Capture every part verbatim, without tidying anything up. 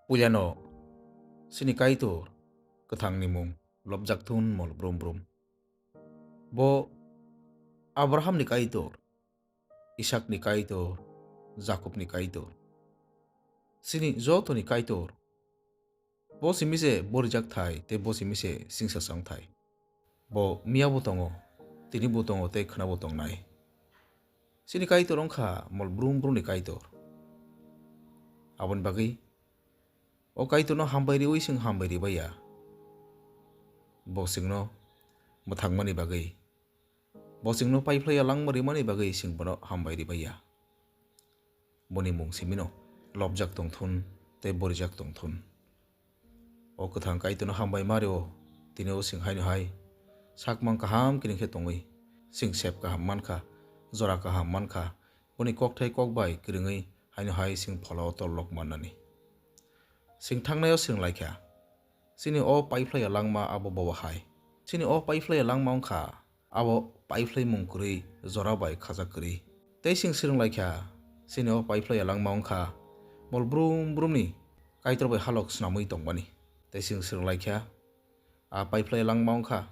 Puilano chini Kaitor kwthangni mung lobjak thun mol brum brum. Bo Abrahamni Kaitor, Isakni Kaitor, Jakobni Kaitor, chini jotoni Kaitor. Bo simi se borijak thai tei bo simi se singsa chong thai. Bo miya bo tongo, tini bo tongo tei khwna bo tongnai. Chini Kaitor wngkha mol brum brumni Kaitor. Aboni bagwi o Kaitorno hambai riwi chwng hambai ribaiya. Bo chwngno mwthangmani bagwi, bo chwngno paiphlaiya langma rimani bagwi chwng bono hambai ribaiya. Boni mung simino lobjak tongthun tei borijak tongthun. O kwthang Kaitorno hambai ma rio, tini o chwng haino hai sakmang kaham kiring khe tongwi, chwng sep kaham mankha, jora kaham mankha, boni kokthai kok bai kwrwngwi haino hai chwng pholao torlok mannani. Chwng thangnaio chwng laikha, chini o paiphlaiya langma abo bobo hai. Chini o paiphlaiya langma wngkha abo paiphlaimung kwrwi jora bai khajak kwrwi. Tei chwng swrwng laikha, chini o paiphlaiya langma wngkha mol brum brumni Kaitor bai halok snamwi tongmani. Tei chwng swrwng laikha, a paiphlaiya langma wngkha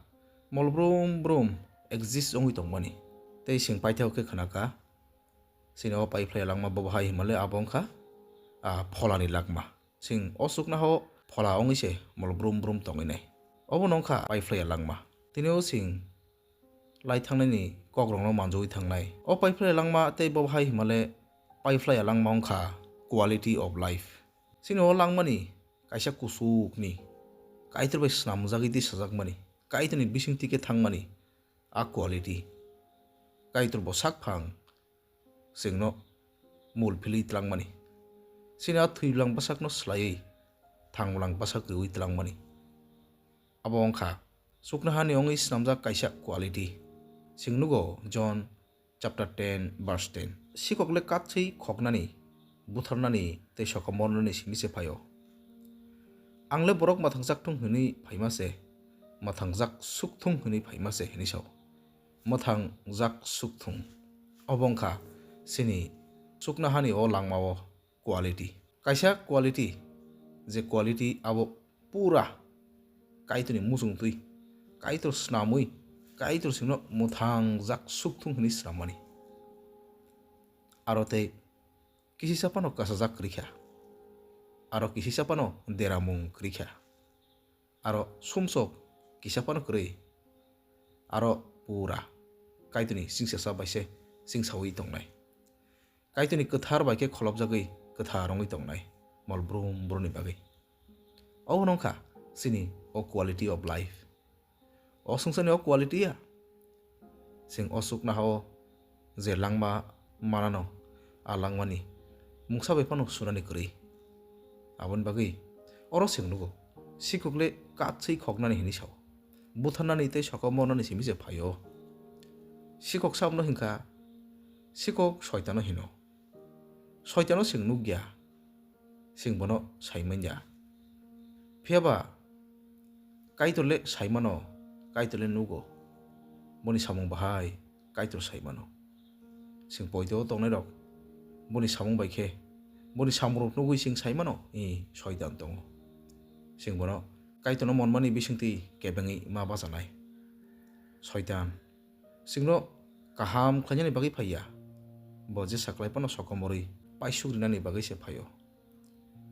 mol brum brum exist wngwi tongmani. Tei chwng paithak khe khwnakha, chini o paiphlaiya langma bobo hai himale abo wngkha a pholani langma. Chwng o chuknoha-o phola wngwi se mol brum brum tongwi nai. Obono wngkha paiphlaiya langma. Tini o chwng lai thangnaini kokrokno manjogwi thangnai. O paiphlaiya langma tei bobo hai himale paiphlaiya langma wngkha quality of life. Chini o langmani kaisa kuchukni Kaitor bai snamjagwi tisajakmani, Kaitorni bisingtwi khe thangmani a quality. Kaitor bo sakphang chwngno mul philwi tlangmani. Chini a thwibwlang bwsakno swlaiwi thangbwlang bwsak rwui tlangmani. Abo wngkha chuknohani wngwi snamjak kaisa quality. Chwng nugo John chapter ten verse ten. Sikhokle katswi khoknani, butharnani tei sokomornani simi se phaio. Angle borok mwthangjak thung hwnwi phaima se, mwthangjak suk thung hwnwi phaima se hwnwi sao. Mwthangjak suk thung. Obo wngkha chini chuknohani o langmao quality. Kaisa quality, je quality abo pura Kaitorni muchungtwi, Kaitor snamwi, Kaitor chwngno mwthangjak suk thung hwnwi swrammani. Aro tei kisisa phano kasajak kwrwi kha. Aro kisisa phano deramung kwrwi kha. Aro sumsok kisa phano kwrwi. Aro pura Kaitorni singsa bai se singsaui tongnai. Kaitorni kwthar bai khe kholopjagwi kwthar wngwi tongnai mol brum brumni bagwi. Obo wngkha chini o quality of life. O swngcharni o quality ya. Chwng o chuknoha-o je langma manano, a langmani mungsa bai phano sunani kwrwi. Aboni bagwi oro chwng nugo, sikhokle katswi khoknani hwnwi sao. Butharnani tei sokomornani simi se phaio. Sikhok sabno hinkha, sikhok soitano hino. Soitano chwng nukya, chwng bono saimanya. Phiyaba Kaitorle saimano, Kaitorle nugo. Boni samung bahai Kaitor saimano. Chwng poito tongnairok boni samung bai khe, boni samungrok nugwi chwng saimano, i soitan tongo. Chwng bono Kaitorno monmani bisingtwi kebengwi ma bachanai. Soitan chwngno kaham khlainani bagwi phaiya, bo jesa khlai phano sokomorwi paisuk rinani bagwi se phaio.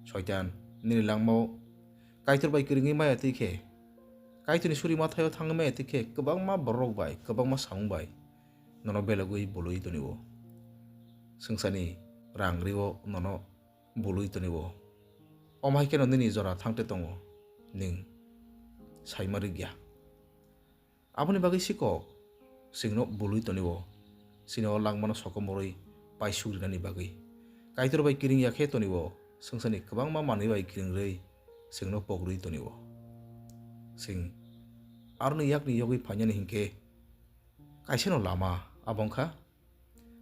Soitan, nini langmao Kaitor bai kwrwngwi maya twi khe, Kaitorni suri mathaio thangwi maya twi khe, kwbangma bororok bai, kwbangma samung bai nono belogwi bului tonio. Swngcharni rang rio nono bului tonio. Omo hai kheno nini jora thangte tongo, nwng saima rwgya. Aboni bagwi sikhok chwngno bului tonio, chini o langmano sokomorwi paisuk rinani bagwi. Kaitor bai kiring ya khe tonio, swngcharni kwbangma manwi bai kiringrwi chwngno pogrwi tonio. Chwng aroni yakni yogwi phainani hinkhe kaisano lama, abo wngkha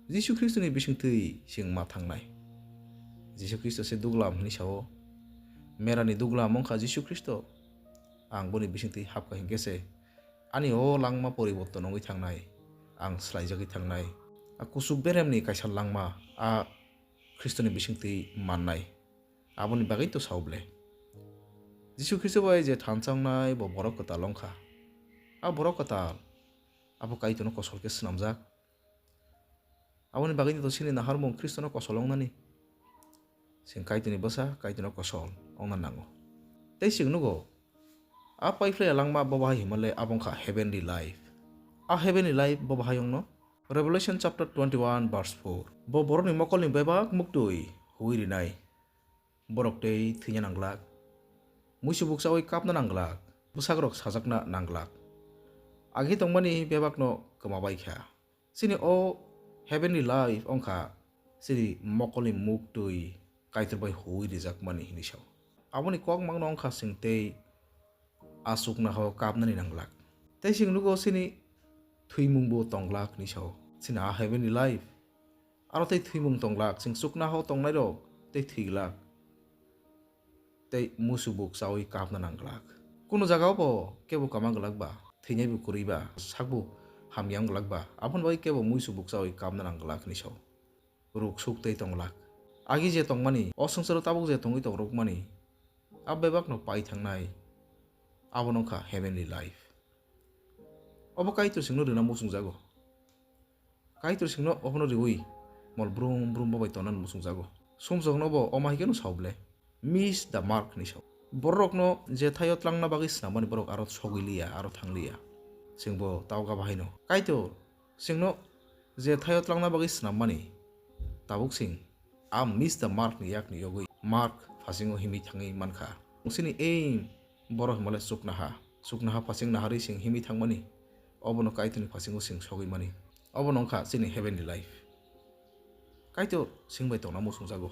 Jisu Khristoni bisingtwi chwng ma thangnai. Jisu Khristo se duglam hwnwi sao. Merani duglam wngkha Jisu Khristo. Ang boni bisingtwi hapkha hinkhe se ani o langma poriborton wngwi thangnai, ang swlaijagwi thangnai. A kuchuk beremni kaisa langma a Khristoni bisingtwi mannai. Aboni bagwi to sao ble. Jisu Khristo bai je thansa wngnai bo borok kwtal wngkha. A borok kwtal abo Kaitorno kosol khe swnamjak. Aboni bagwi to chini naharmung Khristono kosol wngnani. Chwng Kaitorni bwsa, Kaitorno kosol wngna nango. Tei chwng nugo, a paiphlaiya langma bo bahai himale abo wngkha heavenly life. A heavenly life bo bahai wngno? Revelation chapter twenty-one verse four. Bo borokni mokolni bebak muktwi huwi rinai. Borok tei thwina nangglak. Muisu bukchaui kapna nangglak. Bwsakrok sajakna nangglak. Agi tongmani bebakno kwmabai kha. Chini o heavenly life wngkha chini mokolni muktwi Kaitor bai huwi rijakmani hinwi sao. Aboni kok mangno wngkha chwng tei achuknaho kapnani nanglak. Tei chwng nugo chini thwimungbo tonglak hinwi sao. Chini a heavenly life. Aro tei thwimung tonglak, chwng chuknaho tongnairok tei thwiglak. Tei muisu bukchaui kapna nangglak. Kunu jagao bo kebo kama glak ba, thwinai bo kwrwi ba, sakbo hamya wng glak ba, aboni bagwi kebo muisu bukchaui kapna nangglak hinwi sao. Ruk suk tei tonglak. Agi je tongmani, o swngcharo tabuk je tongwi tongrokmani, a bebakno pai thangnai, abo wngkha heavenly life. Obo Kaitor chwngno rwna muchungjago. Kaitor chwngno obono riwi mol brum brum bo bai tongnani muchungjago. Sumsokno bo omo hai kheno sao ble, "Miss the mark" hinwi sao. Bororokno je thaio tlangna bagwi snamani borok aro sogwi liya, aro thang liya. Chwngbo tauga bahaino. Kaitor chwngno je thaio tlangna bagwi snammani, tabuk chwng a miss the mark ni yakni yogwi mark phasingo himwi thangwi mankha. Chini aim borok himale chuknaha. Chuknaha phasing naharwi chwng himwi thangmani, obono Kaitorni phasingo chwng sogwi mani. Obono wngkha chini heavenly life. Kaitor chwng bai tongna muchungjago.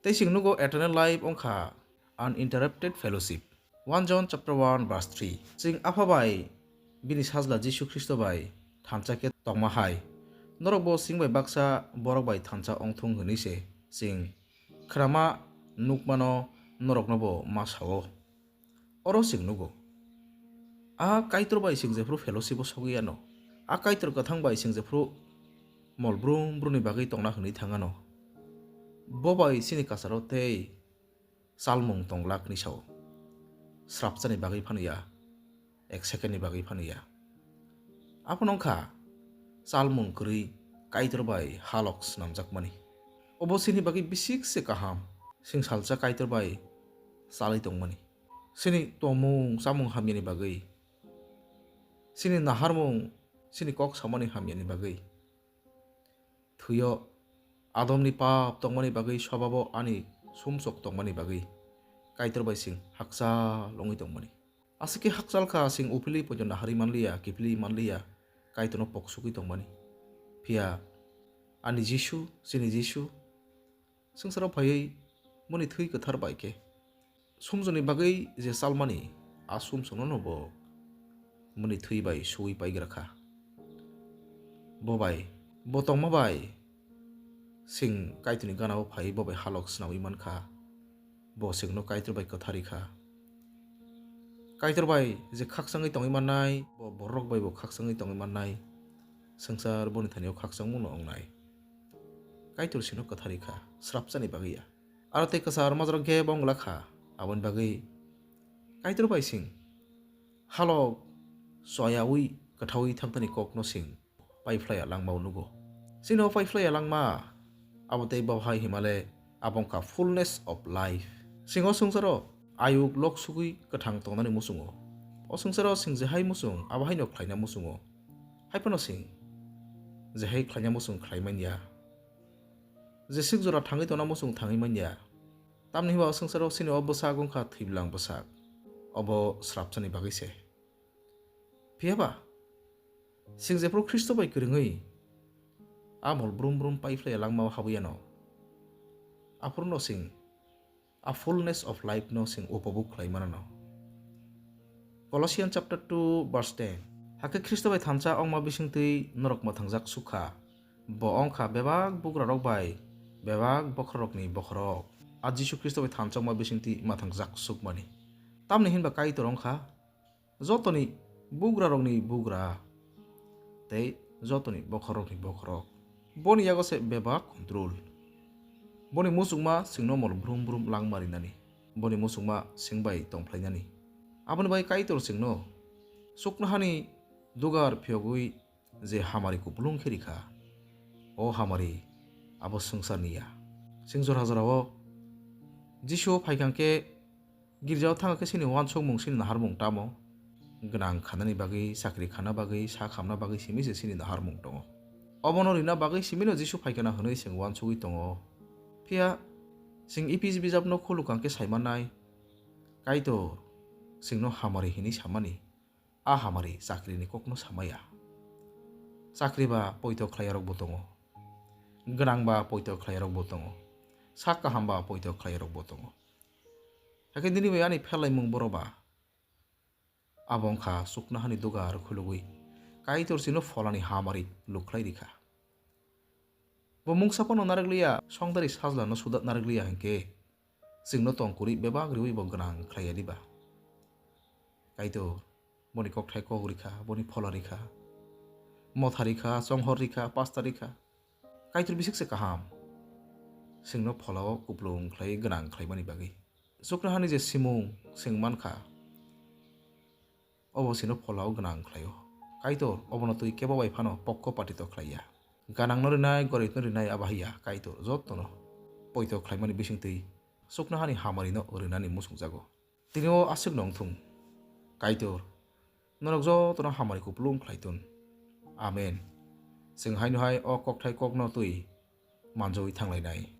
Tei chwng nugo eternal life wngkha uninterrupted fellowship. One John chapter one verse three. Chwng Apha bai bini Sajla Jisu Khristo bai thansa khe tongma hai, norokbo chwng bai baksa borok bai thansa wngthung hwnwi se chwng khnama nukmano noroknobo ma sao. Oro chwng nugo, a Kaitor bai chwng jephru fellowship o sogwi ano, a Kaitor kwthang bai chwng jephru mol brum brumni bagwi tongna hwnwi thang ano, bo bai chini kwcharo tei chalmung tong glak hinwi sao. Srapchani bagwi phano ya, ek second ni bagwi phano ya. Abono wngkha chalmung kwrwi Kaitor bai halok swnamjakmani. Obo chini bagwi bisik se kaham, chwng salsa Kaitor bai chalwi tongmani. Chini tongmung chamung hamyani bagwi, chini naharmung, chini kok samani hamyani bagwi. Thwio Adomni pap tongmani bagwi, sobabo ani sumsok tongmani bagwi Kaitor bai chwng hakchal wngwi tongmani. Aswk khe hakchal kha, chwng uphilwi poito naharwi manliya, kiphilwi manliya, Kaitorno poksugwi tongmani. Phiya ani Jisu, chini Jisu, swngcharo phaiwi boni thwi kwthar bai khe sumsokni bagwi je chalmani, a sumsokno no bo boni thwi bai suwi paigra kha. Bo bai, bo tongma bai chwng Kaitorni gana-o phaiwi bo bai halok swnamwi man kha. Bo chwngno Kaitor bai kwtharwi kha. Kaitor bai je khakchangwi tongwi mannai, bo borok bai bo khakchangwi tongwi mannai. Swngchar boni thani-o khakchangmungno wngnai. Kaitor chwngno kwtharwi kha, srapchani bagwi ya. Aro tei kwchar majra khe bo wng glak kha, aboni bagwi Kaitor bai chwng halok choyaui kwthaui thangtani kokno chwng paiphlaiya langma-o nugo. Chini o paiphlaiya langma, abo tei bo hai himale abo wngkha fullness of life. Chwng o swngcharo ayuk lok sugwi kwthang tongnani muchungo. O swngcharo chwng je hai muchung, abo haino khlaina muchungo. Hai phano chwng je hai khlaina muchung khlai man ya. Jeswk jora thangwi tongna muchung thangwi man ya. Tamni hwnba o swngcharo chini o bwsak wngkha thwibwlang bwsak. Obo srapchani bagwi se. Phiya ba, chwng jephru Khristo bai kwrwngwi a mol brum brum paiphlaiya langma-o habwi anw, aphuru no chwng a fullness of life no chwng upobhog khlai mano. Colossians chapter two verse ten. Hakhe Khristo bai thansa ongma bisingtwi norok mwthangjak sukha. Bo wngkha bebak bugrarok bai bebak bokhorokni bokhorok. A Jisu Khristo bai thansa ongma bisingtwi mwthangjak sukmani. Tamni hinba Kaitor wngkha jotoni bugrarokni bugra tei jotoni bokhorokni bokhorok. Boni yago se bebak control. Boni muchungma chwngno mol brum brum langma rinani, boni muchungma chwng bai tongphlainani. Aboni bai Kaitor chwngno chuknohani dugar phiyogwi je hamari kupulung khe rikha, o hamari abo swngcharni ya. Chwng jora jorao Jisu phaikha khe girjao thang khe chini uansukmung, chini naharmung tamo? Gwnang khanani bagwi, chakri khana bagwi, sa khamna bagwi simi se chini naharmung tongo. Obono rina bagwi simino Jisu phaikha na hwnwi chwng uansugwi tongo. Phiya chwng Ephes bijapno khuluk ang khe saimannai, Kaitor chwngno hamari hwnwi samani, a hamari chakrini kokno samaya. Chakri ba poito khlaiyarokbo tongo, gwnang ba poito khlaiyarokbo tongo, sak kaham ba poito khlaiyarokbo tongo. Hakhe nini bai ani pherlaimung boro ba? Abo wngkha chuknohani dugar khulugwi Kaitor chwngno pholani hamari lukhlai rikha. Bo mungsa phano narwkliya, songdari sajlano suda narwkliya hinkhe chwngno tong kwrwi bebak riwi bo gwnang khlaiya diba? Kaitor boni kokthai kok rikha, boni phola rikha, motha rikha, chonghor rikha, pasta rikha. Kaitor bisik se kaham. Chwngno pholao kupulung khlai gwnang khlaimani bagwi. Chuknohani je simung chwng mankha, obo chwngno pholao gwnang khlaio. Kaitor obono twi kebo bai phano pokko patito khlaiya. Ganangno rinai, goribno rinai abo haiya Kaitor jottono poito khlaimani bisingtwi chuknohani hamarino rinani muchungjago. Tini o aswkno wngthung. Kaitor norok jotono hamari kupulung khlai tun. Amen. Chwng haino hai o kokthai kokno twi manjagwi thanglainai.